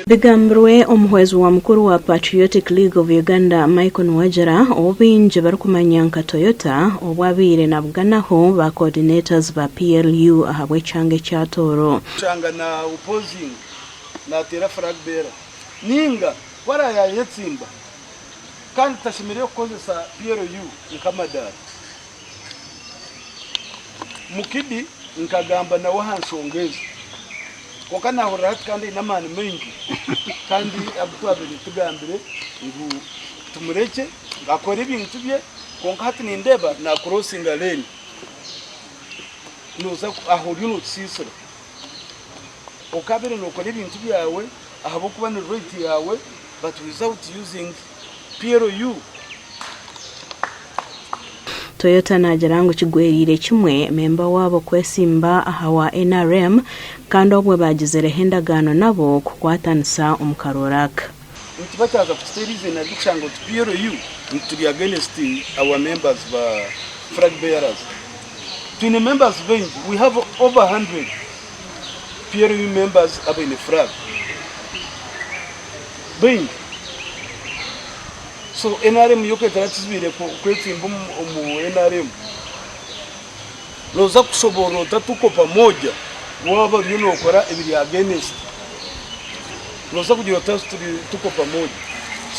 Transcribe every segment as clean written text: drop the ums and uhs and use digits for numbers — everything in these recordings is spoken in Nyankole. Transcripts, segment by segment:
Bigambirwe omuhwezi wa mukuru wa Patriotic League of Uganda Michael Nuwagira ou baingi barikumanya nka Toyota obu abaire nabuganaho ba coordinators ba PLU ahabw'ekyanga ekya Tooro. Kushanga na opposing nateera flag bearer ninga ku arayayetsimba kandi tashemereire kukozesa PLU nkamadaara. Mukidi nkagamba nawe aha nshonga ezo, kwonka naahurira hati kandi aine amaani maingi kandi agu twabaire tugambire ngu tumurekye akore ebintu bye, kwonka hati nindeeba naakurosinga lane. Nooza aho oriyo nootusiisira. Okaabaire nookora ebintu byawe ahabw'okuba ni right yaawe but without using PLU. Toyota naagira ngu kigweriire kimwe memba waabo kwesimba aha wa NRM kandi obwo baagizireho endagaano nabo kukwatanisa omu karooro aka. Nikiba kyaza kukiteera eiziina ry'okushanga oti PLU ngu turi against our members ba flag bearers. Twine members baingi, we have over 100 PLU members abaine flag. Baingi. So nrm yo etarakizibiire kwetsimba omu nrm, noza kushoboorora ota tuko pamoja waaba oriyo nokora ebiri against, noza kugira ota tuko pamoja.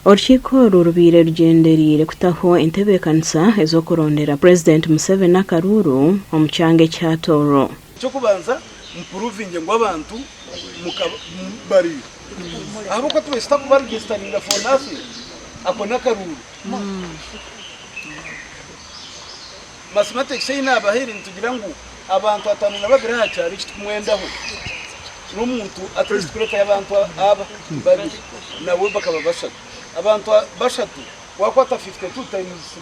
Orukiiko oru rubaire rugyendereire kutaho entebeekanisa ez'okurondera Purezidenti Museveni akaruuru omu kyanga ekya Tooro. Eky'okubanza mupuruvinge ngu abantu bariyo ahabw'okuba tubaire tutakubaregisitaringa for nothing ako n'akaruuru. Mathematics ei naabahaire nitugira ngu abantu 52 aha kyaro eki tikumwendaho n'omuntu at least kurekayo abantu aba babiri nawe bakaba bashatu. Abantu bashatu waakwata 52 times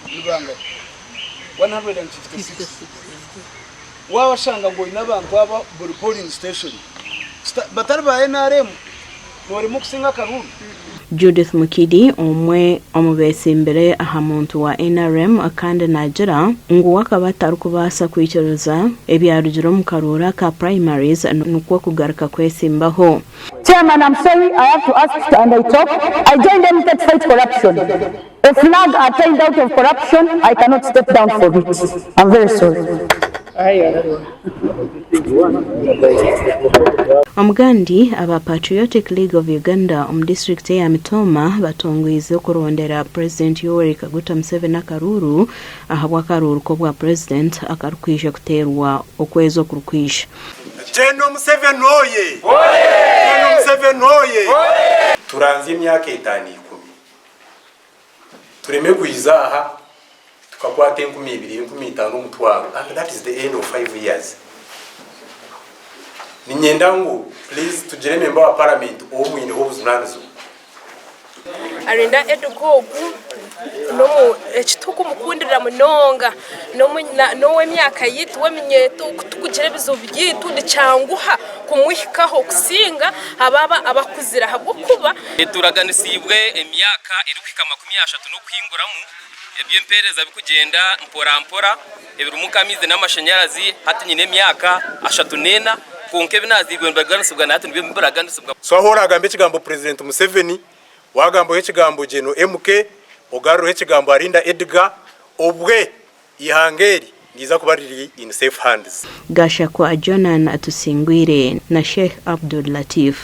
3 ni bangahi? 156. Waashanga ngu oine abantu aba buri polling station batari ba nrm noorema okusinga akaruuru. Judith Mukidi omwe omu betsimbire aha muntu wa nrm kandi naagira ngu we akaba atarikubaasa kwikiriza ebyarugire omu karuuru aka primaries nikwo kugaruka kwetsimbaho. Chairman am sorry I have to ask and I talk, I joined MK to fight corruption, a flag attained out of corruption I cannot step down for it, am very sorry. Omugandi, aba Patriotic League of Uganda omu disiturikiti eya Mitooma batongwize okurondera Purezidenti Yoweri Kaguta Museveni akaruuru ahabw'akaruuru k'obwa Purezidenti akarikwija kuteerwa okwezi okurikwija. Gen Museveni oye! Gen Museveni oye! Turanzye emyaka etaano ikumi, tureme kwiza aha tukakwata 2000, 5000, omutwaro and that is the end of 5 years. Niinyenda ngu please tugire member wa parliament ou mwineho obujunanizibwa. Arinda Edgar ogu eki turikumukundira munonga n'ow'emyaka yaitu w'eminyeeto ku turikugira ebizibu byaitu nikyanguha kumuhikaho kusinga aba abakuzire ahabw'okuba. Turaganisiibwe emyaka erikuhika 30 n'okuhinguramu eby'empeereza birikugyenda mpora mpora ebirimu nk'amaizi n'amashanyarazi. Hati nyine emyaka 34 kwonka ebi naazairwe nibiraganisibwa na hati nibyo nibiraganisibwa. So ahu oraagambe ekigambo Purezidenti Museveni, waagambaho ekigambo Gen. MK, ogarureho ekigambo Arinda Edgar, obwe eihanga eri niriza kuba riri in safe hands. Gashakwa Jonan Tusingwire na Sheikh Abdul Latif.